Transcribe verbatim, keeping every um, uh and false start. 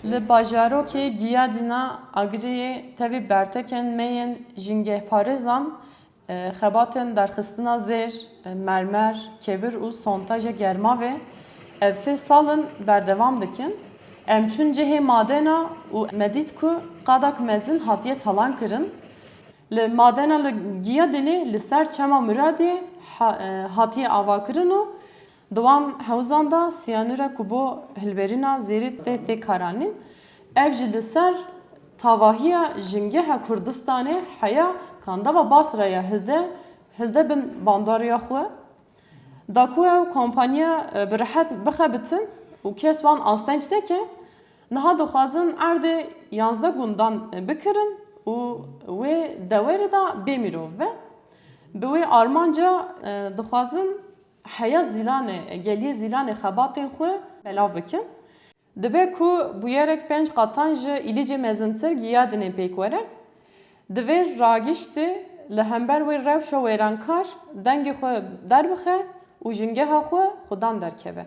Li bajarokê Giyadîna Agiriyê tevî bertekên me yên jîngehparêzan, e, xebatên derxistina zêr, e, mermer, kevir û sontaja germavê ev sê sal in berdewam dikin. Em çûn cihê madena û me dît ku qadak mezin hatiye talan kirin. Li madena li Giyadînê li ser Çema Miradê ha-, e, hatiye avakirin û di wan hewzan de siyanûre ku bo hilberîna zêrî tê têkaranîn, ev jî li ser tavahiya jingeha Kurdistanê heya Kandava Basraya hilde, hilde bin bandoriya xwe. Da ku ew kompaniya, e, bi rehet bixebitin û kes wan asteng neke, niha dixwazin erdê yanzdeh gundan, e, bikirin û wê dewerê de bê mirov be. Bi wê armanca, e, dixwazin heya Zîlanê, geliyê Zîlanê xebatên xwe belav bikin. Dibe ku bûyerek pênc qatan ji Îlîcê mezintir Giyadinê pêk were. Divê ragiştê li hember wê rewşa wêrankar dengê xwe derbixe û jingeha xwe xudan derkeve.